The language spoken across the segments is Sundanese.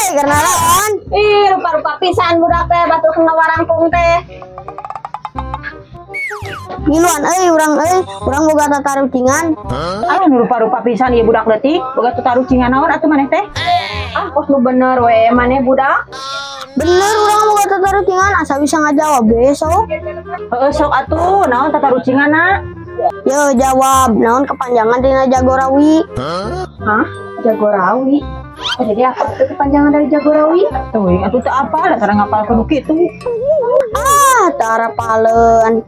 Karena naon? Ih, rupa-rupa pisan budak teh batur ngawarangkung teh. Ngiluan euy urang euy, urang boga tatarucingan. Aduh, nu rupa-rupa pisan ieu budak leutik, boga tatarucingan naon atuh maneh teh? Ah, kos nu bener we maneh budak. Bener urang boga tatarucingan asa bisa ngajawab we sok. Heeh, sok atuh, naon tatarucinganna? Yo jawab, naon kepanjangan tina Jagorawi? Hah? Jagorawi? Oh, jadi apa itu kepanjangan dari Jagorawi? Teuing atuh teu apal, dasar ngapalkeun nu kitu. Ah, teu arapaleun.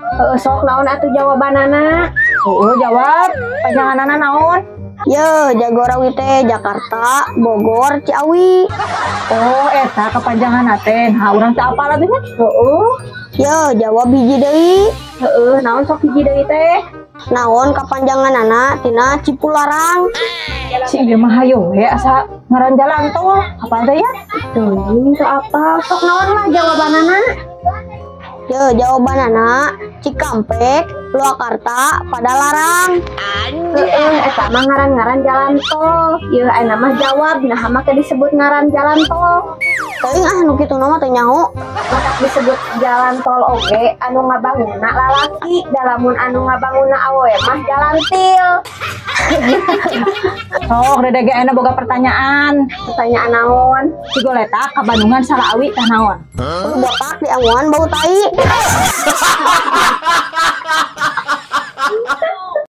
Heeh, sok naon atuh jawabanana? Heeh, jawab. Panjanganana naon? Yo, Jagorawi teh Jakarta, Bogor, Ciawi. Oh, eta kepanjanganna teh. Nah, urang teu apal atuh nya. Heeh. Yo, jawab hiji deui. Heeh, naon sok hiji deui teh? Naon kepanjanganana tina Cipularang? Si ieu mah hayo we asa ngaran jalan tol. Apal teh ya? Teuing teu apal. Sok naon lah jawabanana? Yo, jawabanana Cikampek, Purwakarta, Padalarang. Heeh, eta mah ngaran-ngaran jalan tol. Yeuh ayeuna mah jawab, nah make disebut ngaran jalan tol. Teuing ah nu kitu mah teu nyaho. Matak disebut jalan tol oge anu ngabangunna lalaki, da lamun anu ngabangunna awewe mah jalan til. Sok dede ge ayeuna boga pertanyaan. Pertanyaan naon? Si goletak ka Bandungan Salaawi tah naon? Bulu botak dianguan bau tai.